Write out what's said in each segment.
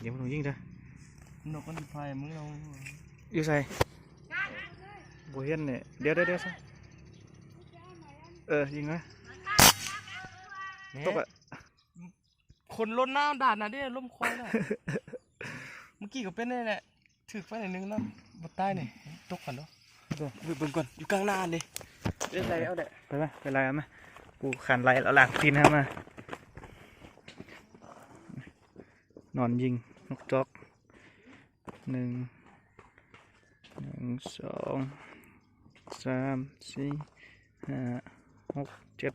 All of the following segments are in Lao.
ຍິງ ຍິງເດີ້. ນົກມັນພາຍມືເຮົາ. ຢູ່ໃສ? ບໍ່ເຫັນນີ້. ດຽວໆໆ ເອີ ຍິງມາ. ແມ່ນ ຕົກອະ. ຄົນລົນນ້ຳດ່ານນະເດ້ ລົມຄວາຍນະ. ເມື່ອກີ້ກໍເປັນນີ້ແຫຼະ ຖືກໄປໜ້ອຍໜຶ່ງນະ ບໍ່ຕາຍນີ້. ຕົກກັນເນາະ. ເບິ່ງ ເບິ່ງກ່ອນ ຢູ່ກາງໜ້ານີ້. ໄດ້ໄລ່ເອົາແຫຼະ. ໄປມາ ໄປໄລ່ເອົາມາ. ກູຄັນໄລ່ແລ້ວລ້າງຕີນເອົາມາ. ນອນຍິງນົກຈອກ. ໜຶ່ງ ໜຶ່ງ ສອງ ສາມ ສີ່ ຫ້າ ຫົກ ເຈັດ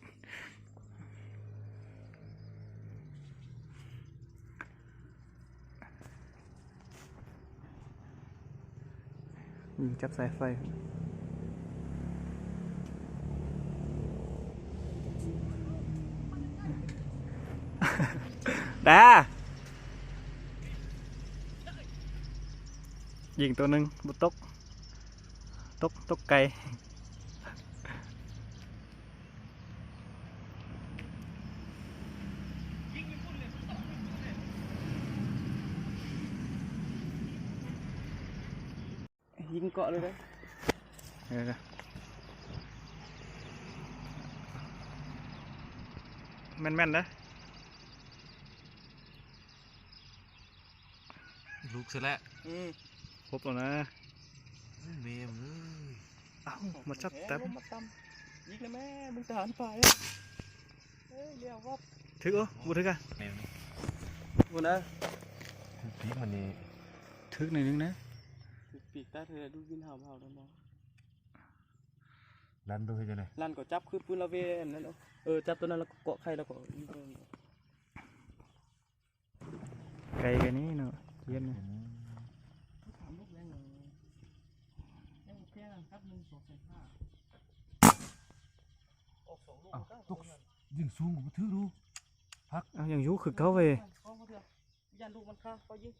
ຍິງຈັບສາຍໄຟ. ດາ ຍິງຕົວໜຶ່ງບໍ່ຕົກ. ຕົກ ຕົກໄກ. ຍິງເກາະເລີຍເດີ. ເອີ ແມ່ນໆ ເດີ. ລຸກຊະແລ້ວ. ອືມ ຄົບແລ້ວນະ. ໂອ້ຍ ແມ່ເອີຍ. ເອົ້າ ມາຈັບແຕ້ມ ມາຕຳ. ຍິງແລ້ວແມ່ ມຶງທະຫານປ່າ. ເອີຍ ລ້ຽວວັບ. ຖືກ ໂອ້ ບໍ່ຖືກອະ. ແມ່ນ ບໍ່ນະ. ຖືກປີກມັນນີ້. ຖືກໜ້ອຍໜຶ່ງນະ. ຖືກປີກຕາເທື່ອ ດູວິນຫາວໆ ນັ້ນນະ. ລັນໂຕເຮັດຈັ່ງໃດ? ລັນກໍຈັບຄືປືນລາເວນັ້ນ. ເອີ ຈັບໂຕນັ້ນແລ້ວກໍເກາະໄຂ່ແລ້ວກໍຍິງ. ໄກກວ່ານີ້ເນາະ ເຢັນ. ເອົ້າ ຕົກ ຍິງສູງກໍບໍ່ຖືກດູ. ພັກ ເອົ້າ ຍັງຢູ່ຄືເກົ່າເວີຍ. ຢ້ານລູກມັນຄາ ເຂົາຍິງ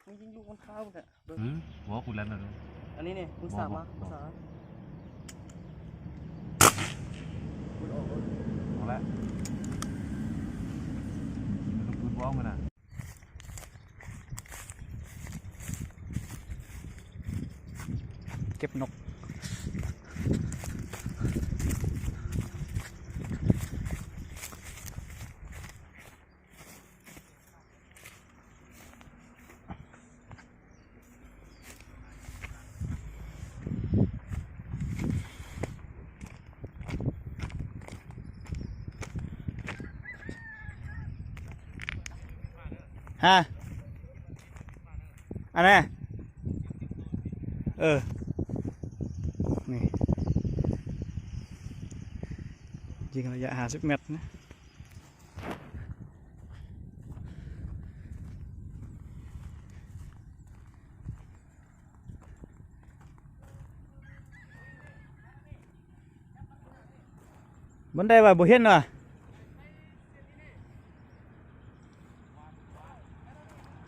ມຶງຍິງລູກມັນຄາພຸ້ນແຫຼະ. ເບິ່ງ ບໍ່ ກູແລ່ນແລ້ວ. ອັນນີ້ນີ້ ມຶງສາມາ ມຶງສາມາ. ເອົາລະ ຍິງລູກປືນບໍ່ເອົາຫັ້ນນະ. ເກັບນົກ. ຮະ ອັນນັ້ນ ເອີ ນີ້ ຍິງໄລຍະຫ້າສິບແມັດນະ. ມັນໄດ້ວ່າບໍ່ເຫັນວ່າ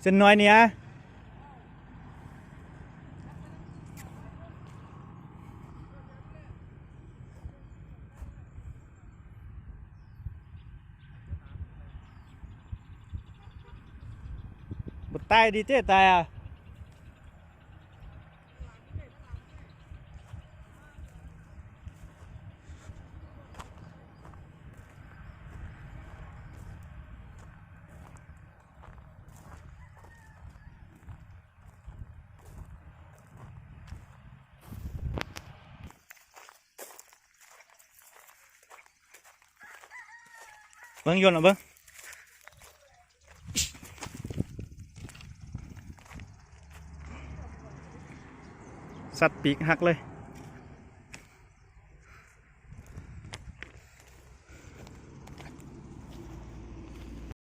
ເສັ້ນນ້ອຍນີ້ອະ. ບໍ່ຕາຍດີເຕ ຕາຍອະ. ເບິ່ງ ໂຍນເອົາເບິ່ງ. ສັດປີກຫັກເລີຍ.